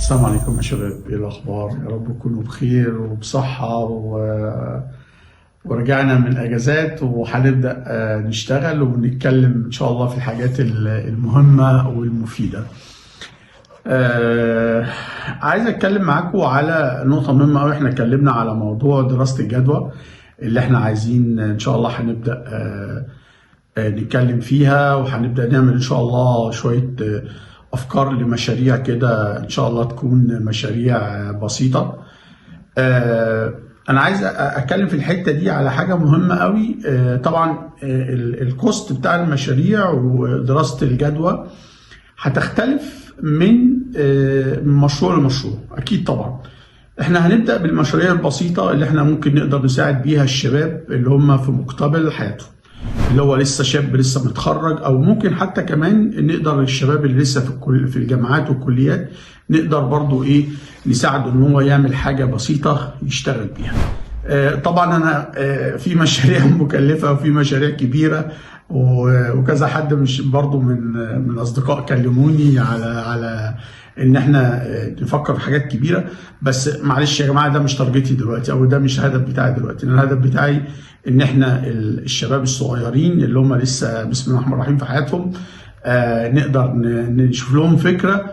السلام عليكم يا شباب، ايه الاخبار؟ يا رب تكونوا بخير وبصحة ورجعنا من الاجازات وهنبدأ نشتغل ونتكلم ان شاء الله في الحاجات المهمة والمفيدة. عايز اتكلم معاكم على نقطة مهمة قوي. احنا اتكلمنا على موضوع دراسة الجدوى اللي احنا عايزين ان شاء الله هنبدأ نتكلم فيها، وهنبدأ نعمل إن شاء الله شوية أفكار لمشاريع كده، إن شاء الله تكون مشاريع بسيطة. أنا عايز أتكلم في الحتة دي على حاجة مهمة قوي. طبعا ال cost بتاع المشاريع ودراسة الجدوى هتختلف من مشروع لمشروع أكيد. طبعا احنا هنبدأ بالمشاريع البسيطة اللي احنا ممكن نقدر نساعد بيها الشباب اللي هم في مقتبل حياتهم، اللي هو لسه شاب لسه متخرج، او ممكن حتى كمان نقدر الشباب اللي لسه في الجامعات والكليات نقدر برضو ايه نساعده ان هو يعمل حاجة بسيطة يشتغل بيها. طبعا انا في مشاريع مكلفة وفي مشاريع كبيرة، وكذا حد مش برضو من الاصدقاء كلموني على ان احنا نفكر في حاجات كبيره، بس معلش يا جماعه، ده مش target ي دلوقتي او ده مش الهدف بتاعي دلوقتي. أنا الهدف بتاعي ان احنا الشباب الصغيرين اللي هم لسه بسم الله الرحمن الرحيم في حياتهم نقدر نشوف لهم فكرة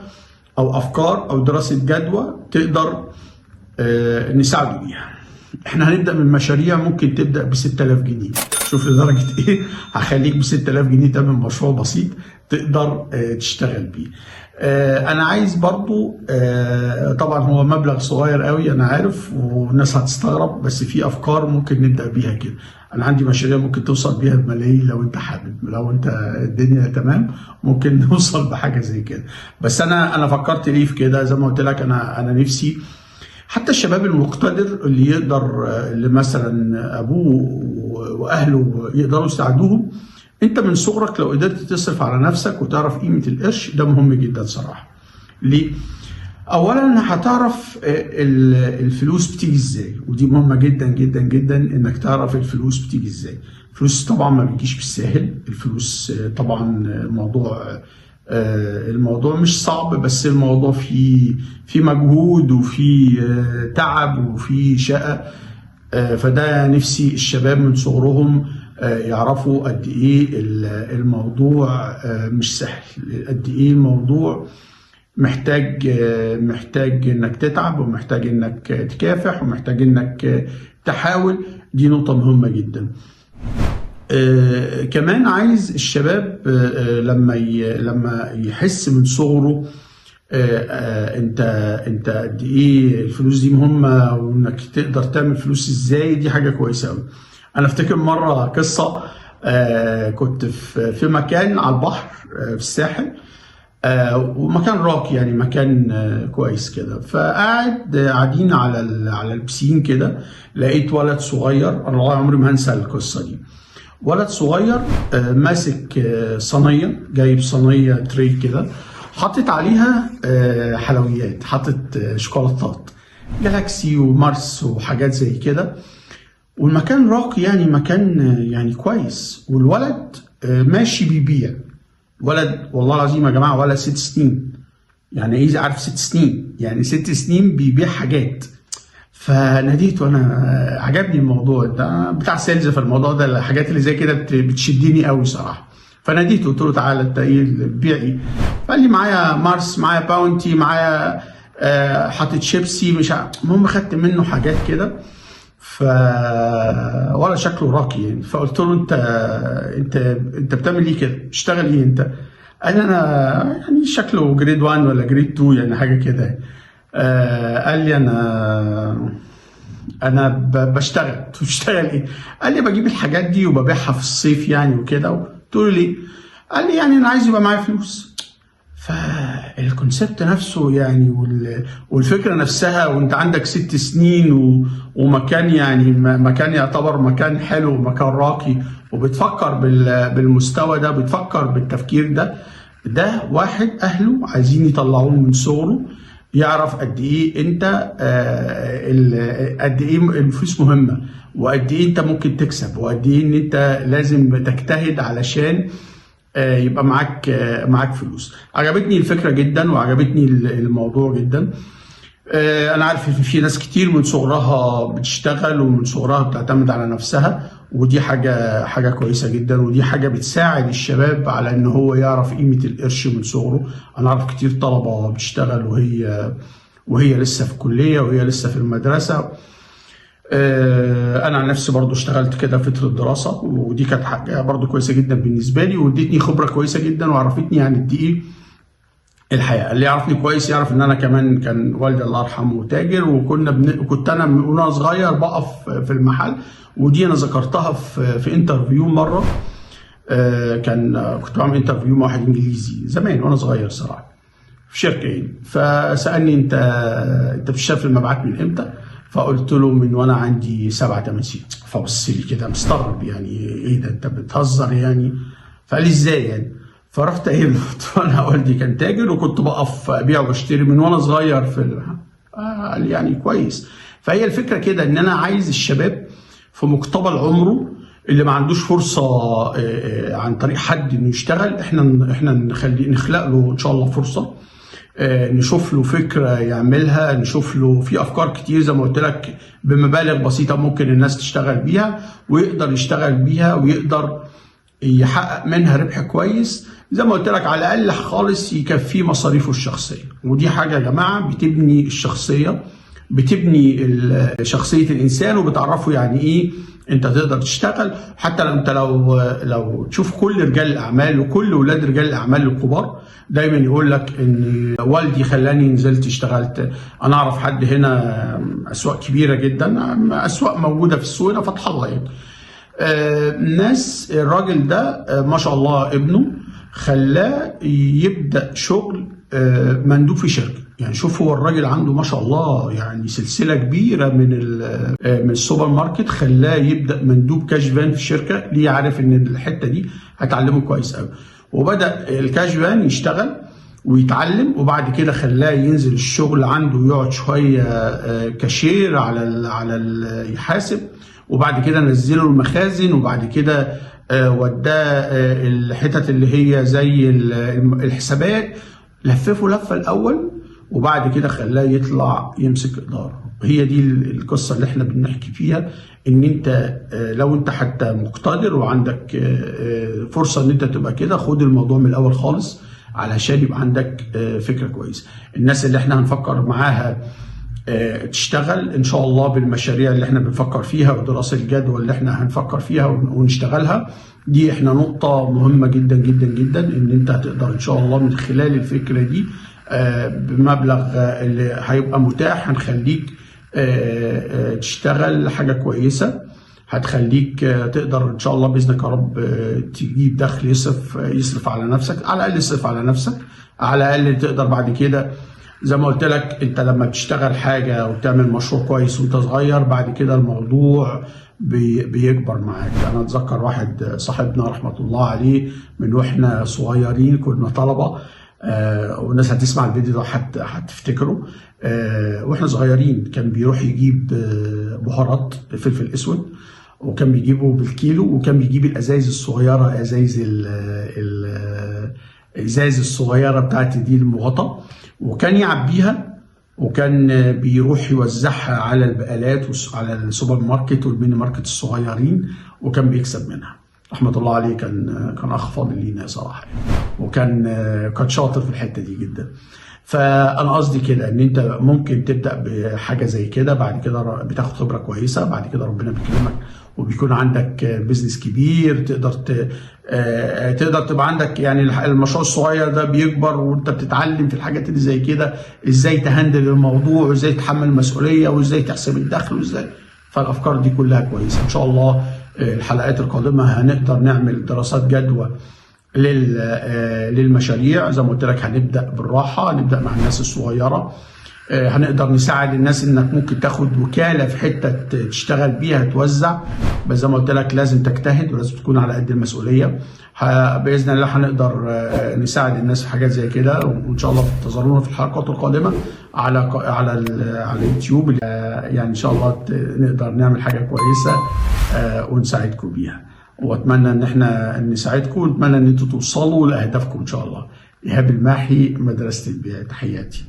او افكار او دراسة جدوى تقدر نساعده بيها. احنا هنبدا من مشاريع ممكن تبدا ب 6000 جنيه. شوف لدرجة ايه، هخليك ب 6000 جنيه تعمل مشروع بسيط تقدر تشتغل بيه. انا عايز برضو طبعا هو مبلغ صغير قوي، انا عارف والناس هتستغرب، بس في افكار ممكن نبدا بيها كده. انا عندي مشاريع ممكن توصل بيها بملايين لو انت حابب، لو انت الدنيا تمام ممكن نوصل بحاجة زي كده. بس انا فكرت ليه في كده؟ زي ما قلت لك، انا نفسي حتى الشباب المقتدر اللي يقدر، اللي مثلا ابوه واهله يقدروا يساعدوهم، انت من صغرك لو قدرت تصرف على نفسك وتعرف قيمة القرش، ده مهم جدا صراحة. ليه؟ اولا هتعرف الفلوس بتيجي ازاي، ودي مهمة جدا جدا جدا انك تعرف الفلوس بتيجي ازاي. الفلوس طبعا ما بتجيش بالساهل. الفلوس طبعا الموضوع مش صعب، بس الموضوع فيه مجهود وفيه تعب وفيه شقة. فده نفسي الشباب من صغرهم يعرفوا قد ايه الموضوع مش سهل، قد ايه الموضوع محتاج انك تتعب ومحتاج انك تكافح ومحتاج انك تحاول. دي نقطة مهمة جدا. كمان عايز الشباب لما يحس من صغره انت قد ايه الفلوس دي مهمة وانك تقدر تعمل فلوس ازاي، دي حاجة كويسة قوي. انا افتكر مرة قصه، كنت في مكان على البحر في الساحل، ومكان راقي يعني مكان كويس كده، فقاعد قاعدين على البسين كده، لقيت ولد صغير، انا والله عمري ما هنسى القصة دي، ولد صغير ماسك صينيه، جايب صينية tray كده حاطط عليها حلويات، حاطط شوكولاتات جالاكسي ومارس وحاجات زي كده، والمكان راقي يعني مكان يعني كويس، والولد ماشي بيبيع. ولد والله العظيم يا جماعة ولد 6 سنين، يعني ايه؟ عارف 6 سنين؟ يعني 6 سنين بيبيع حاجات. فناديته، انا عجبني الموضوع ده بتاع sales، في الموضوع ده الحاجات اللي زي كده بتشدني قوي صراحه. فناديته قلت له: تعالى، انت ايه اللي بتبيع؟ ايه؟ فقال لي: معايا مارس، معايا باونتي، معايا حاطط شيبسي، مش عارف. المهم خدت منه حاجات كده، ف ولا شكله راقي يعني. فقلت له: انت بتعمل ايه كده؟ بتشتغل ايه انت؟ قال لي انا يعني شكله grade 1 ولا grade 2، يعني حاجة كده. قال لي: انا بشتغل. قلت له: بتشتغل ايه؟ قال لي: بجيب الحاجات دي وببيعها في الصيف يعني وكده. قلت له: ليه؟ قال لي: يعني انا عايز يبقى معايا فلوس. فال concept نفسه يعني والفكرة نفسها، وانت عندك 6 سنين ومكان يعني مكان يعتبر مكان حلو ومكان راقي، وبتفكر بالمستوى ده، بتفكر بالتفكير ده، ده واحد اهله عايزين يطلعوه من صغره يعرف قد ايه انت قد ايه الفلوس مهمة وقد ايه انت ممكن تكسب وقد ايه ان انت لازم تجتهد علشان يبقى معاك فلوس. عجبتني الفكرة جدا وعجبتني الموضوع جدا. انا عارف ان في ناس كتير من صغرها بتشتغل ومن صغرها بتعتمد على نفسها، ودي حاجة كويسة جدا، ودي حاجة بتساعد الشباب على ان هو يعرف قيمة القرش من صغره. انا اعرف كتير طلبة بتشتغل وهي لسه في الكلية وهي لسه في المدرسة. انا عن نفسي برضو اشتغلت كده فترة دراسة، ودي كانت حاجة برضو كويسة جدا بالنسبة لي، وادتني خبرة كويسة جدا وعرفتني يعني قد ايه الحياة. اللي يعرفني كويس يعرف ان انا كمان كان والدي الله يرحمه تاجر، وكنت انا وانا صغير بقف في المحل، ودي انا ذكرتها في interview مرة. كنت بعمل interview مع واحد انجليزي زمان وانا صغير صراحة في شركة يعني، فسالني انت بتشتغل في المبيعات من امتى؟ فقلت له من وانا عندي 7 8 سنين. فبص لي كده مستغرب، يعني ايه ده انت بتهزر يعني؟ فقال لي ازاي يعني؟ فرحت قايل له، قلت له انا والدي كان تاجر وكنت بقف ابيع واشتري من وانا صغير في قال لي يعني كويس. فهي الفكرة كده ان انا عايز الشباب في مقتبل عمره اللي ما عندوش فرصة عن طريق حد انه يشتغل، احنا نخلي نخلق له ان شاء الله فرصه، نشوف له فكرة يعملها، نشوف له في افكار كتير زي ما قلت لك بمبالغ بسيطة ممكن الناس تشتغل بيها ويقدر يشتغل بيها ويقدر يحقق منها ربح كويس، زي ما قلت لك على الاقل خالص يكفيه مصاريفه الشخصيه. ودي حاجة يا جماعة بتبني الشخصيه، بتبني شخصية الانسان، وبتعرفه يعني ايه انت تقدر تشتغل. حتى لو انت لو تشوف كل رجال الاعمال وكل ولاد رجال الاعمال الكبار دايما يقول لك ان والدي خلاني نزلت اشتغلت. انا اعرف حد هنا اسواق كبيرة جدا، اسواق موجودة في السوق هنا فتح الله يعني. ناس الراجل ده ما شاء الله ابنه خلاه يبدأ شغل مندوب في شركة. يعني شوف هو الراجل عنده ما شاء الله يعني سلسلة كبيرة من السوبر ماركت، خلاه يبدأ مندوب cash van في شركة. ليه؟ عارف ان الحتة دي هتعلمه كويس قوي، وبدأ ال cash van يشتغل ويتعلم، وبعد كده خلاه ينزل الشغل عنده ويقعد شوية كاشير على ال يحاسب، وبعد كده نزله المخازن، وبعد كده وداه الحتت اللي هي زي الحسابات. لففه لفه الاول وبعد كده خلاه يطلع يمسك اداره. هي دي القصة اللي احنا بنحكي فيها، ان انت لو انت حتى مقتدر وعندك فرصة ان انت تبقى كده، خد الموضوع من الاول خالص علشان يبقى عندك فكرة كويسه. الناس اللي احنا هنفكر معاها تشتغل ان شاء الله بالمشاريع اللي احنا بنفكر فيها ودراسة الجدوى اللي احنا هنفكر فيها ونشتغلها، دي احنا نقطة مهمة جدا جدا جدا، ان انت هتقدر ان شاء الله من خلال الفكرة دي بمبلغ اللي هيبقى متاح هنخليك تشتغل حاجة كويسة هتخليك تقدر ان شاء الله باذنك يا رب تجيب دخل يصرف على نفسك، على الاقل يصرف على نفسك، على الاقل تقدر بعد كده زي ما قلت لك انت لما بتشتغل حاجة وتعمل مشروع كويس وانت صغير، بعد كده الموضوع بيكبر معاك. انا اتذكر واحد صاحبنا رحمه الله عليه من واحنا صغيرين كنا طلبه، والناس هتسمع الفيديو ده هتفتكره، واحنا صغيرين كان بيروح يجيب بهارات فلفل اسود، وكان بيجيبه بالكيلو، وكان بيجيب الازايز الصغيره، ازايز ال ال الازايز الصغيرة بتاعت دي المغطى، وكان يعبيها وكان بيروح يوزعها على البقالات وعلى السوبر ماركت وال mini market الصغيرين، وكان بيكسب منها. رحمة الله عليه، كان اخ فاضل لينا صراحة، وكان شاطر في الحتة دي جدا. فانا قصدي كده ان انت ممكن تبدا بحاجة زي كده، بعد كده بتاخد خبره كويسه، بعد كده ربنا بيكرمك وبيكون عندك business كبير، تقدر ت... آه، تقدر تبقى عندك يعني المشروع الصغير ده بيكبر وانت بتتعلم في الحاجات اللي زي كده ازاي ت handle الموضوع وازاي تتحمل المسؤولية وازاي تحسب الدخل وازاي. فالافكار دي كلها كويسة ان شاء الله. الحلقات القادمة هنقدر نعمل دراسات جدوى للمشاريع. زي ما قلت لك هنبدا بالراحه، نبدا مع الناس الصغيره، هنقدر نساعد الناس انك ممكن تاخد وكالة في حتة تشتغل بيها توزع، بس زي ما قلت لك لازم تجتهد ولازم تكون على قد المسؤوليه. باذن الله هنقدر نساعد الناس في حاجات زي كده، وان شاء الله تنتظرونا في الحلقات القادمة على اليوتيوب. يعني ان شاء الله نقدر نعمل حاجة كويسة ونساعدكم بيها. واتمنى ان احنا نساعدكم، واتمنى ان انتوا توصلوا لاهدافكم ان شاء الله. ايهاب الماحي، مدرسه البيع، تحياتي.